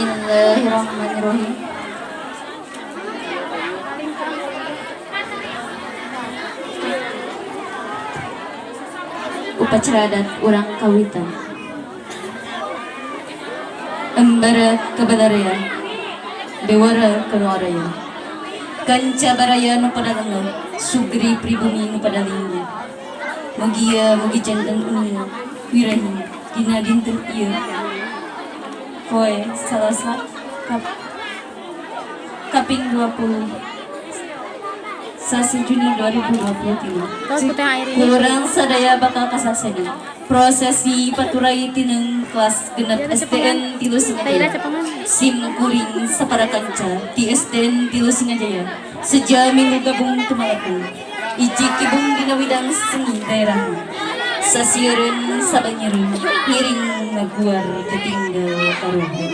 Bismillahirrahmanirrahim. Upacara adat urang kawitan. Embara kabalaraya, bewara kanuaraya, kanca baraya nu pada lenga, sugri pribumi nu pada lingga. Mugia mugi janten uninga, wirahi dina dinten ieu. Poe Salasa kaping 20 sasi Juni 2023. Terus putih air ini. Kurang sadaya bakal kasaksana prosesi paturai tineng kelas 6 SDN 3 Taila Singajaya. Cepengan. Sim kuring sapara kanca di SDN 3 Singajaya. Sejak minggu gabung tumalaku. Iji kibung dina widang seni daerahna. Sasieureun sabanyereun ngiring ngaguar ketinggal karuhun.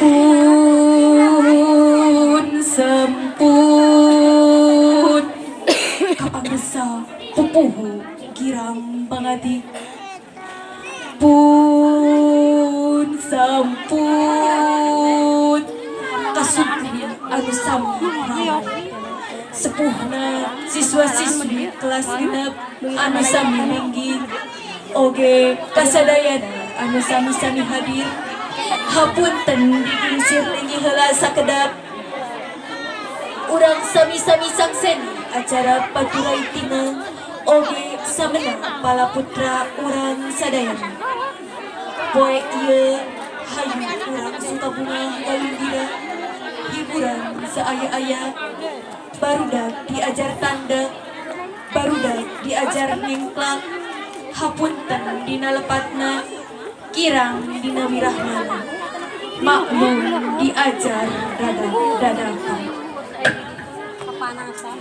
Pun sempun kapangesa pupuhu girang pangati, pun sampun kasugri anu sami rawuh, sepuhna siswa-siswi kelas 6 anu sami linggih, oge kasadayana anu sami-sami hadir. Hapunten digingsir linggih heula sakedap, urang sami-sami sakseni acara paturai tineng oge samena pala putra urang sadayana. Poe ieu hayu urang sukabungah galimbira, hiburan saaya-aya, barudak diajar tanda, barudak diajar ngengklak. Hapunten dina lepatna, kirang dina wirahmana, maklum diajar dadak-dadakan. Kepanasan.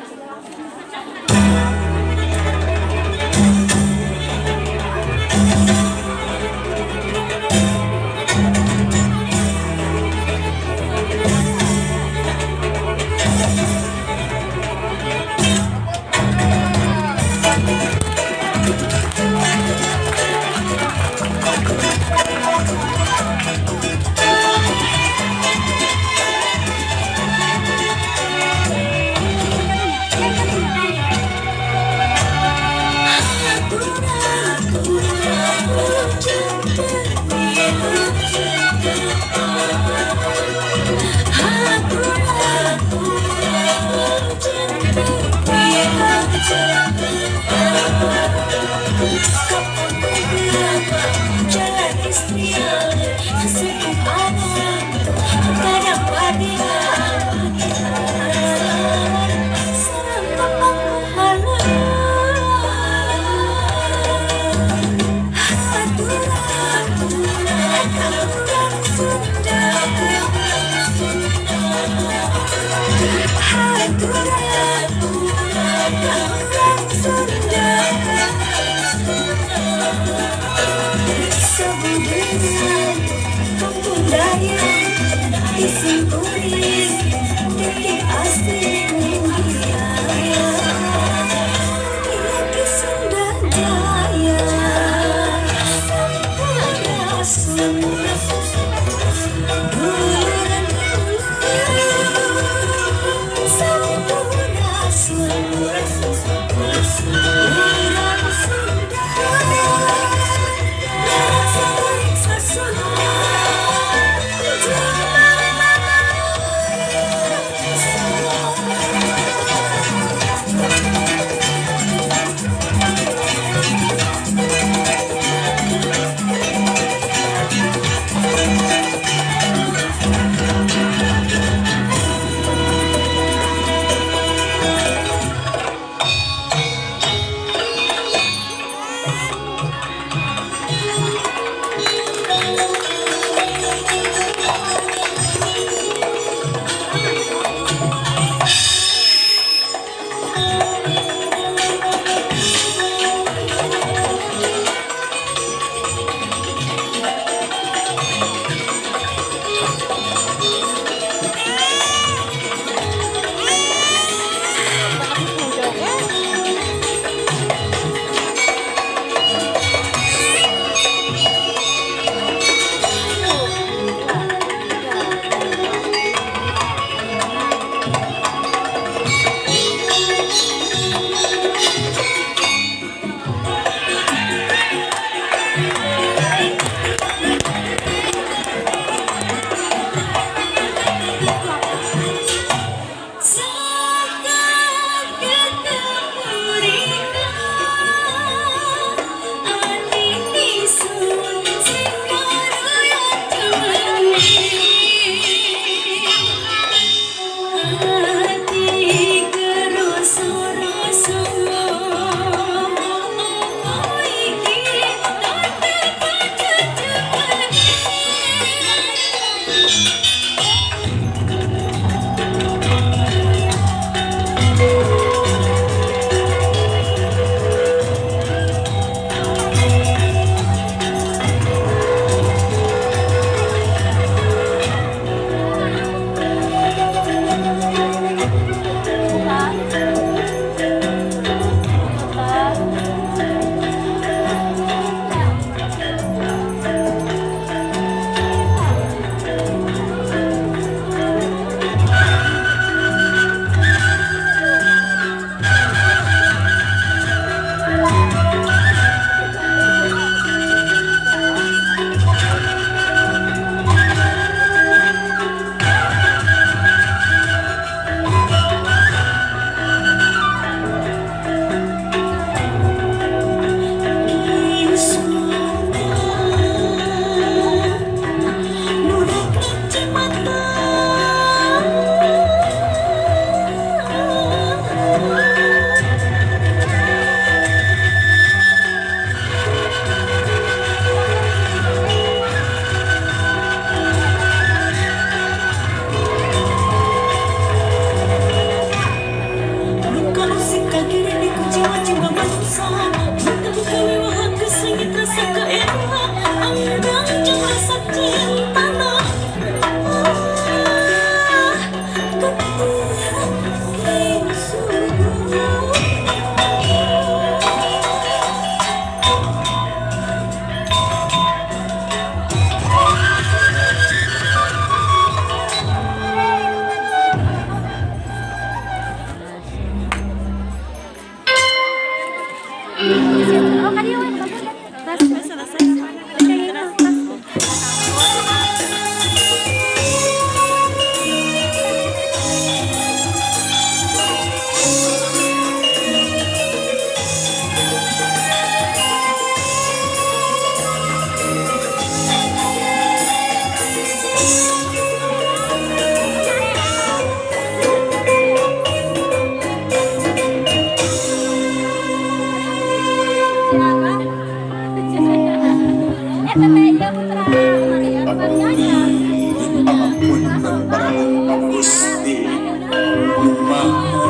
Oh, kadieu we, bagus. Tas, selesai. Tas. Eh, teteh, iya putra. Maria, Abdi apunten para Gusti nu Maha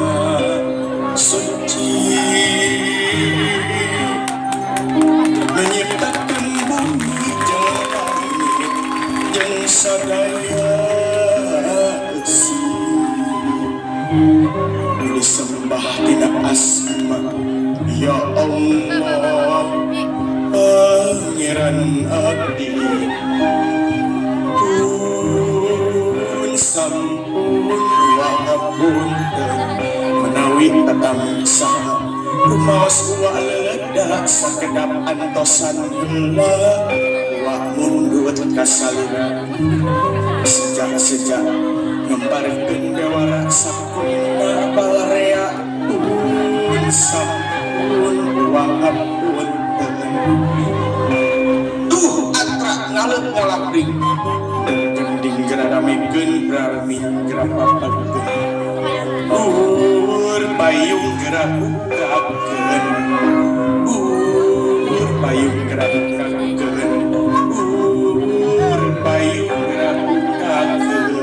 Suci, nu nyiptakeun bumi jeung langit jeung sadaya eusi, nu disembah tina asma Ya Allah Pangeran abdi. Pun sampun wangapunten menawi tatami saha rumaos uwa leledak sakedap antosan heula uwa mundut kasalira sejak-sejak ngembarkeun bewara sakumna balarea. Pun sampun wangapunten. Duh, atra ngaleut ngalapring gending geradamekeun brarmi gerapapakeun Ur payung gerak bukakeun, Ur payung gerak bukakeun, Ur payung gerak bukakeun.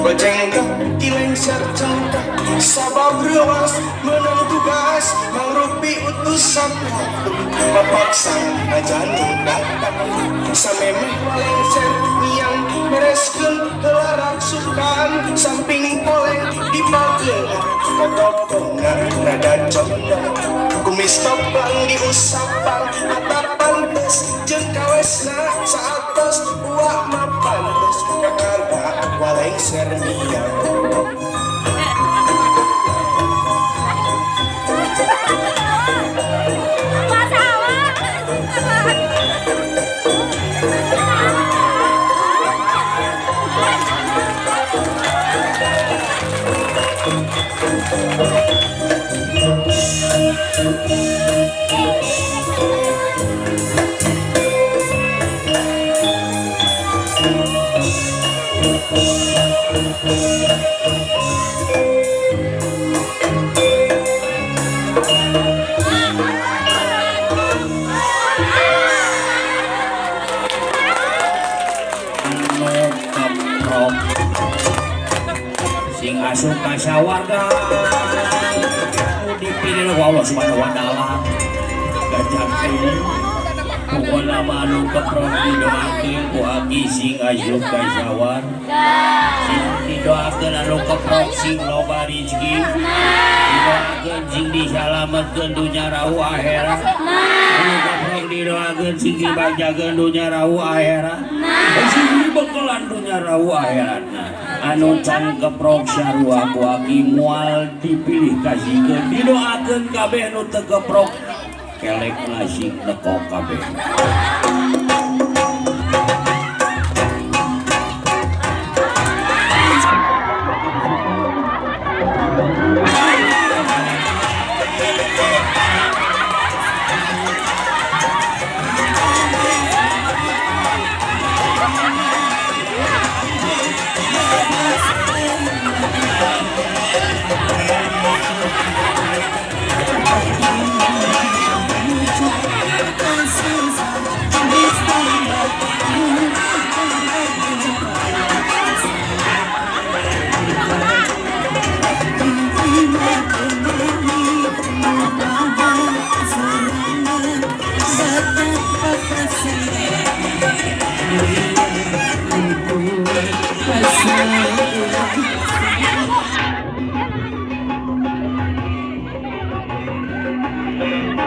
Bajengkang dilengser cangkang sabab reuas meunang tugas mangrupi utusan waktu mapaksa aja nu datang samemeh lengser miang bereskeun heula raksukan samping poleng dipagelan kotokongan rada condong kumis topang diusapan mata pantes jeung kawesna saatos uak mah pantes kakara walengser miang. Sing asup ka sawarga nu dipilih ku Allah Subhanahu wa taala. Gajah teh pokona mah anu keprok didoakeun ku aki sing asup ka sawarga. Sing didoakeun anu keprok sing loba rezeki. Didoakeun sing disalametkeun dunya rahu akhirat. Anu keprok didoakeun sing dibagjakeun dunya rahu akhirat. Sing dibekelan dunya rahu akhiratna. Anu can keprok sarua ku aki moal dipilih kasihkeun didoakeun kabeh nu teu keprok kelek sing nekok kabeh.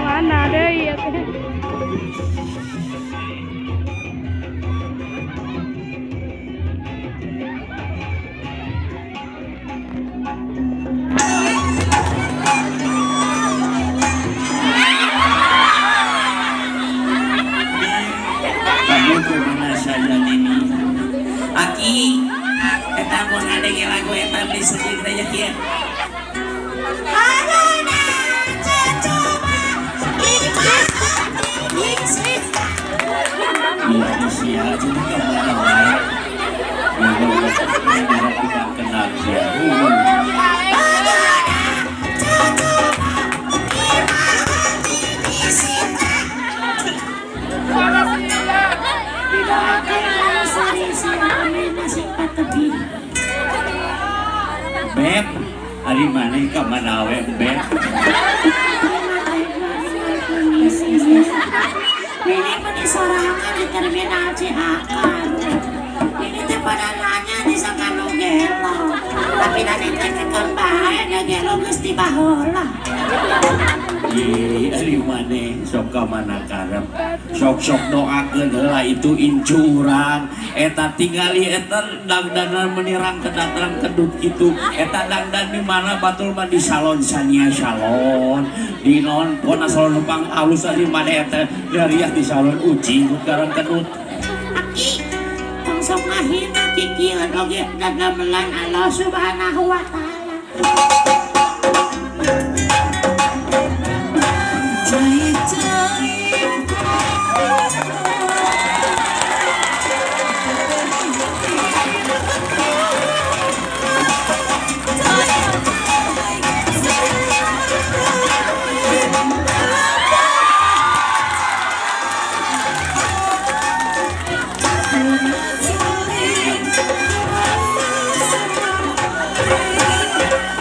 Mana deui ya teh. Kamu kemana saja ini? Aki, eta mun ngadenge lagu eta beli sedih teh ya kieu. Iya, sia jadi kemana wae? Tidak kenal sia. Beb, ari maneh ka mana we, Beb? Ini meni sorangan di terminal Ciakar. Ini teh pada nanya di sakanu gelo. Tapi tadi teh kekeun bae da gelo geus ti baheula. Ye, ari maneh sok ka mana karep. Sok-sok doakeun heula itu incu urang. Eta tingali eta dangdanan menirang kedatangan kedut kitu. Eta dangdan di mana batul mah di salon Sania Salon. Di non pona salon pang alus di mana eta dariah di salon ucing garang kedut. Aki, tong sok ngahina kikieuan oge dadamelan Allah Subhanahu wa taala.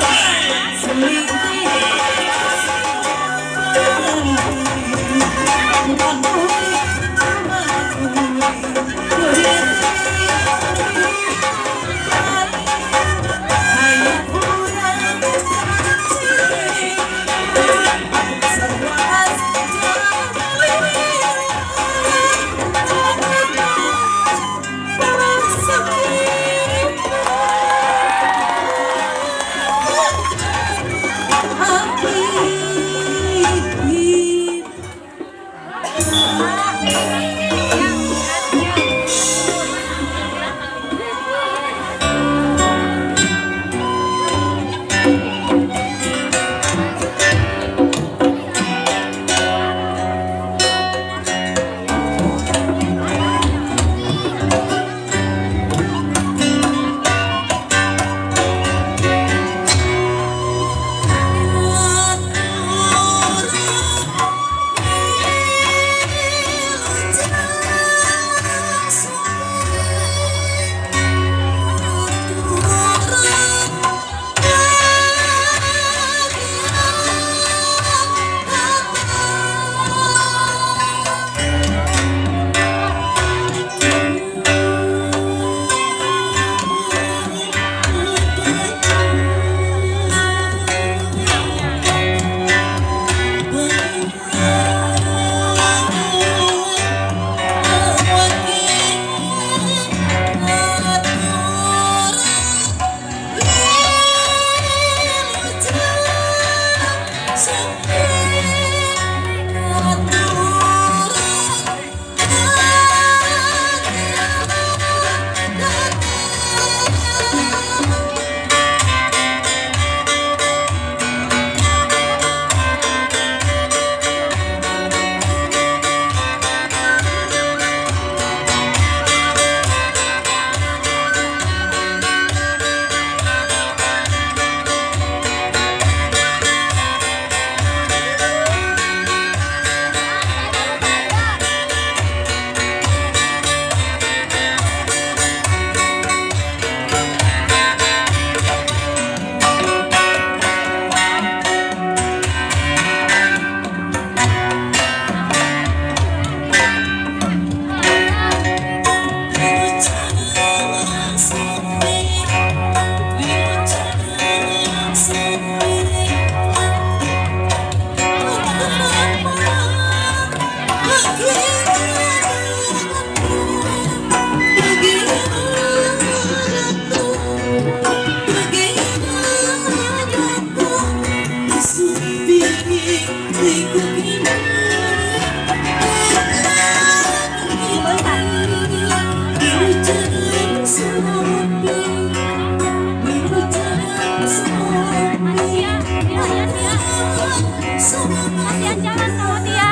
Hey! Kasihan jalan sama Tia.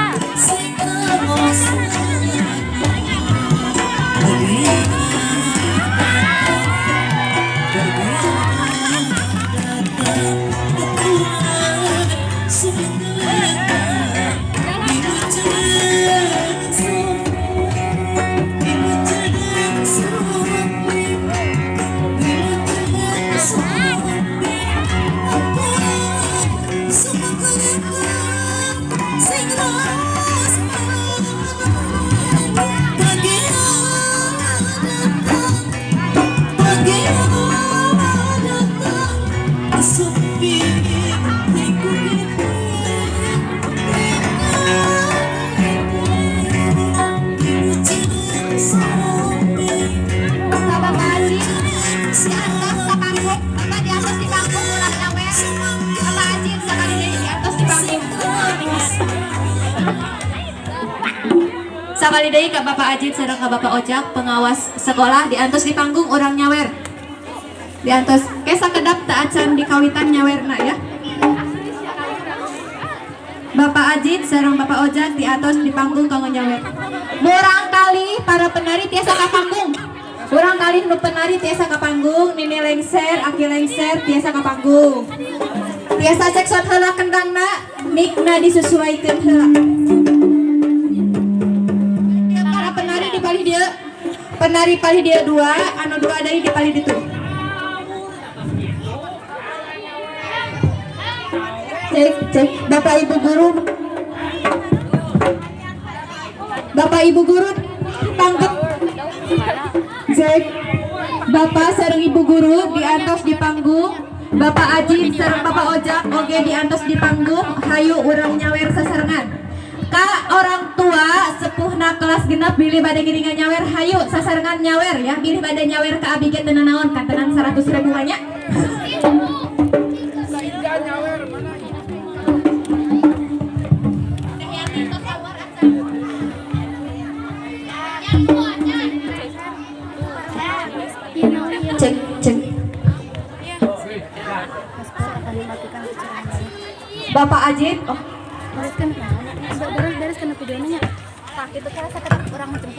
Bapak Haji di atas di panggung, Bapak di atas di panggung ulah nyawer. Bapak Haji sekali deui di atas di panggung. Sakali deui ka Bapak Ajit sareng ka Bapak Ojak pengawas sekolah diantos di panggung urang nyawer. Diantos ke sakedap teu acan di kawitan nyawerna ya. Bapak Ajit sareng Bapak Ojak diantos di panggung kanggo nyawer. Murang kali para penari tiasa ka panggung. Murang kali nu penari tiasa ka panggung, nini lengser, aki lengser tiasa ka panggung. Tiasa cek sound heula kendangna, mikna disesuaikan heula. Para penari di palih dieu, penari palih dieu dua, anu dua deui di palih ditu. Cek cek Bapak Ibu guru, Bapak Ibu guru tangkep. Cek Bapak sareng Ibu guru diantos di panggung, Bapak Ajib sareng Bapak Ojak oge diantos di panggung, hayu urang nyawer sasarengan. Ka orang tua sepuhna kelas 6 bilih bade ngiringan nyawer, hayu sasarengan nyawer ya, bilih bade nyawer ka abi ge teu nanaon katenan 100.000 nya. Cek cek Bapak Ajit, oh. Beres kan, beres beres kena videonya. Tah, itu kira sakedap urang jemput.